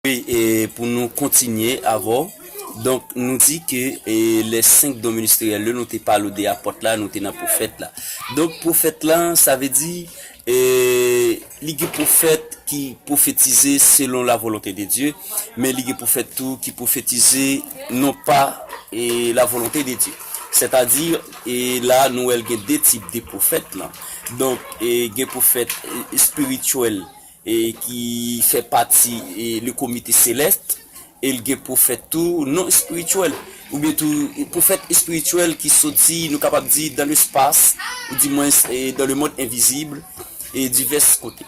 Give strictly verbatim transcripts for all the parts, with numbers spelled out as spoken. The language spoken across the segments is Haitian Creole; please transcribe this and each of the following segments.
Wi, e pou nou kontinye avè w, donk, nou di ke, e, les cinq dons ministériels, lè nou te pale w de apòt la, nou te nan pwofèt la. Donk, pwofèt la, sa vle di, e, li gen pwofèt ki pwofetize selon la volonté de Dieu, men li gen pwofèt tou ki pwofetize non pa, e, la volonté de Dieu. Sètadi, e, la, nou wè l gen de tip de pwofèt la. Donk, e, gen pwofèt, e, espirityèl, e, ki fè pati, e, le komite selès, e l gen pwofèt tou non espirityèl, oubyen tou pwofèt espirityèl ki soti, nou kapab di, dans l'espace, ou dimwens, e, dans le monde invisible, e divès kote.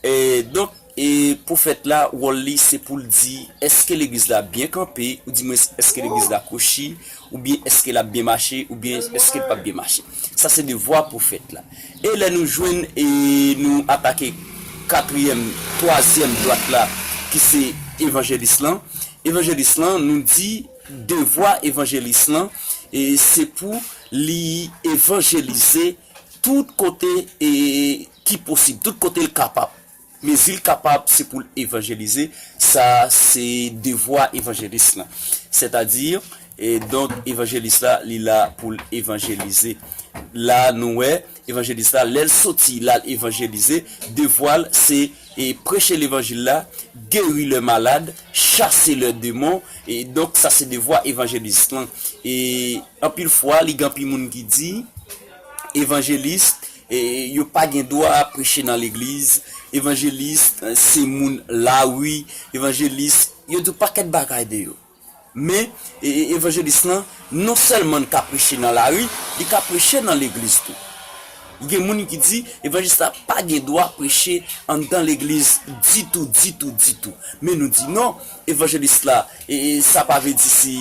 E, donk, e, pwofèt la, wòl li, se pou l di, èske legliz la byen kanpe, ou dimwens, èske legliz la kwochi, oubyen èske l ap byen mache, oubyen èske l p ap byen mache. Sa se devwa pwofèt la. E lè nou jwenn e nou atake katriyèm, twazyèm dwat la, ki se evanjelis lan. Evanjelis lan, nou di devwa evanjelis lan, e se pou li evanjelize tout kote, e, ki posib, tout kote l kapab. Mezi l kapab, se pou l evanjelize. Sa se devwa evanjelis lan. Sètadi, e donk, evanjelis la, li la pou l evanjelize. La, nou wè, evanjelis la, lè l soti, l al evanjelize, devwa l, se, e, preche levanjil la, guérir les malades, chasser les démons. E donk, sa se devwa evanjelis lan. E anpil fwa, li gen anpil moun ki di, evanjelis, e, yo pa gen dwa preche nan legliz. Evanjelis, e, se moun lari. Evanjelis, yo di yon pakèt bagay de yo. Men, e, e, evanjelis lan, non sèlman l ka preche nan lari, li ka preche nan legliz tou. Gen moun ki di, evanjelis la pa gen dwa preche anndan legliz ditou, ditou, ditou. Men nou di non, evanjelis la, e, e, sa pa vle di si,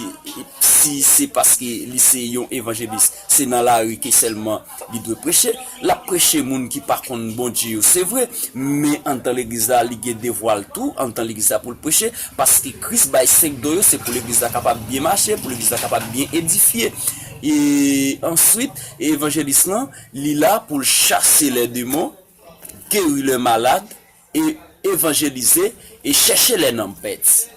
si se paske li se yon evanjelis, se nan lari ke sèlman li dwe preche. L ap preche moun ki pa konn Bondye yo, se vre, men anndan legliz la, li gen devwa l tou, anndan legliz la pou l preche, paske Kris bay senk don yo, se pou legliz la kapab byen mache, pou legliz la kapab byen edifye. E answit, evanjelis lan, li la pou l chase lè demon, geri lè malad, e evanjelize, e chèche lè nanm pèdi.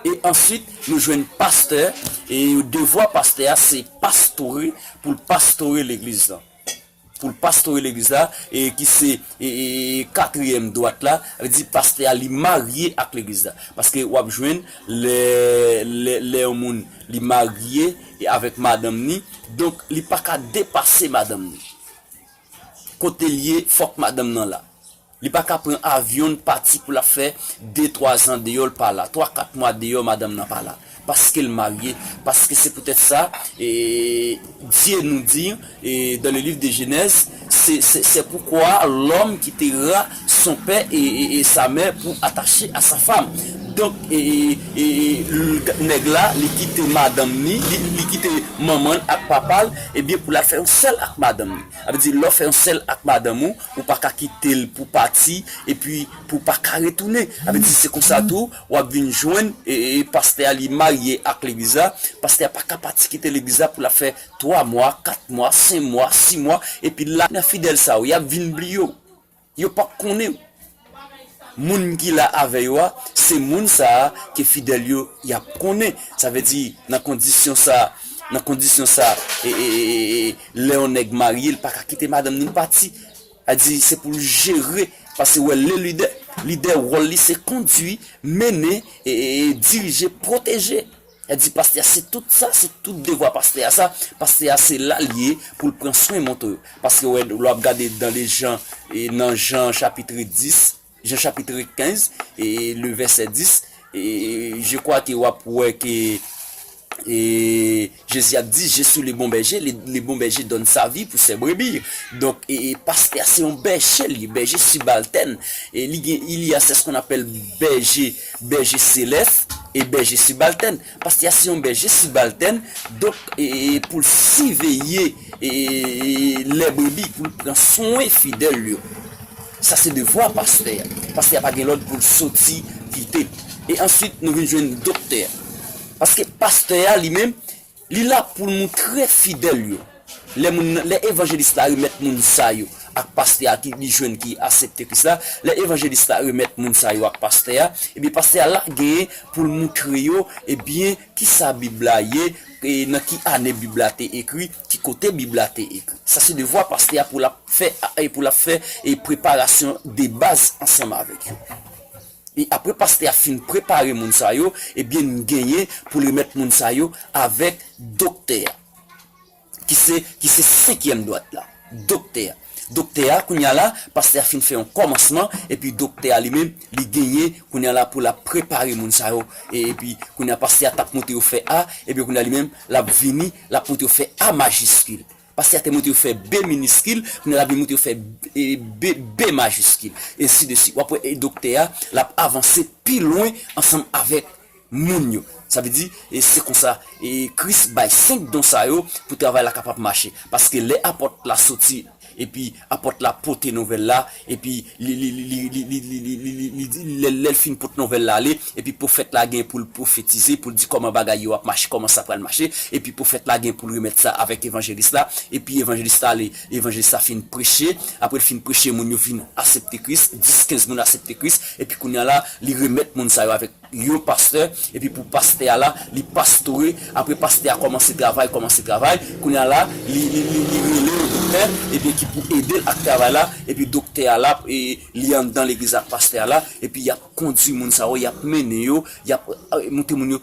E answit, nou jwenn pastè, e devwa pastè a, se pastore, pou l pastore legliz lan. Pou l pastore legliz la, e ki se, e, e, e, katriyèm dwat la, sa vle di pastè a, li marye ak legliz la. Paske w ap jwenn lè, lè, lè yon moun, li marye, e avèk madanm ni, donk, li pa ka depase madanm ni. Kote l ye, fòk madanm nan la. Li pa ka pran avyon l pati pou l ap fè de, twa zan deyò l pa la, twa, kat mwa deyò madanm nan pa la. Paske l marye, paske se poutèt sa, e, Dye nou di, e, dans le livre de Genèse, c'est, c'est, c'est pourquoi l'homme quittera son père et, et, et sa mère pour attacher à sa femme. Donk, e, e, e, e, nèg la, li kite madanm ni, li, li kite manman l ak papa l, ebyen, pou l al fè yon sèl ak madanm ni. Sa vle di, lè w fè yon sèl ak madanm ou, ou pa ka kite l pou pati, epi pou pa ka retounen. Sa vle di, se konsa tou, w ap vin jwenn, e, e, pastè a, li marye ak legliz la. Pastè a pa ka pati kite legliz la pou l ap fè twa mwa, kat mwa, senk mwa, sis mwa, epi la, nan fidèl sa yo, y ap vin bliye w. Yo p ap konnen w. Moun ki la avè yo a, se moun sa a ke fidèl yo, y ap konnen. Sa vle di, nan kondisyon sa a, nan kondisyon sa a, e, e, e, e, e, lè yon nèg marye, l pa ka kite madanm ni l pati. A di, se pou l jere, paske wè, le lidè, lidè wòl li se kondui, mennen, e, e, e dirije, pwoteje. Sa di pastè a, se tout sa, se tout devwa pastè a sa. Pastè a, se la l ye pou l pran swen mouton yo. Paske wè, lè w ap gade dans les Jean, e nan Jan chapit dis, Jan chapit kenz, e le vèsè dis, e je crois que w ap wè ke, e Jezi ap di, "Je suis le bon berger, le, le bon berger donne sa vie pour ses brebis." Donk, e, e pastè a se yon bèje, li bèje sibaltèn. E li gen, il y a, c'est ce qu'on appelle bèje, bèje selès e bèje sibaltèn. Pastè a se yon bèje sibaltèn, donk, e, e, pou l siveye, e, e, lè brebi, pou l pran swen fidèl yo. Sa se devwa pastè a. Pastè a pa gen lòd pou l soti kite. E answit, nou vin jwenn doktè a. Paske pastè a li menm, li la pou l moutre fidèl yo. Lè moun, lè evanjelis la remèt moun sa yo ak pastè a ki li jwenn ki aksepte Kris la, lè evanjelis la remèt moun sa yo ak pastè a, ebyen pastè a la genyen pou l moutre yo, ebyen, kisa Bib la ye, e nan ki ane Bib la te ekri, ki kote Bib la te ekri. Sa se devwa pastè a pou l ap fè, e pou l ap fè, e preparasyon de baz ansanm avèk yo. E apre pastè a fin prepare moun sa yo, ebyen, n genyen pou l remèt moun sa yo avèk doktè a, ki se, ki se senkyèm dwat la, doktè a. Doktè a, kounye a la, pastè a fin fè yon kòmansman, epi doktè a li menm, li genyen, kounye a la, pou l ap prepare moun sa yo, e, epi kounye a, pastè a t ap montre yo fè A, epi kounye a, li menm, l ap vini, l ap montre yo fè A majiskil. Pastè a te montre yo fè B miniskil, kounye a, l ap vin montre yo fè, e, B, B majiskil, ensi de suite. W ap wè, e, doktè a, l ap avanse pi lwen ansanm avèk moun yo. Sa vle di, e se konsa, e Kris bay senk don sa yo pou travay la kapab mache. Paske lè apòt la soti, epi apòt la pote nouvèl la, epi li, li, li, li, li, li, li, li, li, li di, lè, lè l fin pote nouvèl la ale, epi pwofèt la gen pou l pwofetize, pou l di kòman bagay yo ap mache, kòman sa pral mache, epi pwofèt la gen pou l remèt sa avèk evanjelis la, epi evanjelis la ale, evanjelis la fin preche, apre l fin preche, moun yo vin aksepte Kris, dis, kenz moun aksepte Kris, epi kounye a la, li remèt moun sa yo avèk yon pastè, epi pou pastè a la, li pastore, apre pastè a kòmanse travay, kòmanse travay, kounye a la, li, li, li, li rele yon doktè, epi ki pou ede l ak travay la, epi doktè a la, e, li anndan legliz ak pastè a la, epi y ap kondui moun sa yo, y ap mennen yo, y ap, e, montre moun yo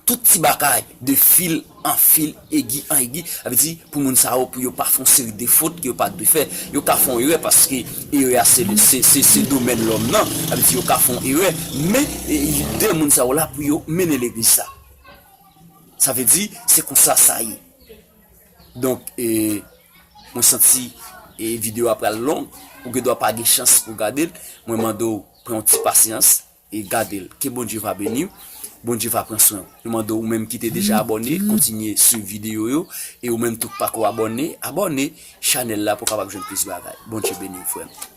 tout ti bagay de fil an fil, egi an egi, sa vle di, pou moun sa yo, pou yo pa fè yon seri de fot ke yo pa dwe fè. Yo ka fè yon erè paske erè a se, se, se, se domèn lòm nan. Sa vle di yo ka fè yon erè. Men, e, lide moun sa yo la pou yo mennen legliz sa. Sa vle di, se konsa sa ye. Donk, e, mwen santi, e, videyo a pral long. Ou gen dwa pa gen chans pou gade l. Mwen mande w pran yon ti pasyans e gade l. Ke Bondye va beni w. Bondye va pran swen w. Nou mande w, ou menm ki te deja abòne, kontinye swiv videyo yo. E ou menm tou k pako abòne, abòne chanèl la pou w kapab jwenn plis bagay. Bondye beni w, frè m.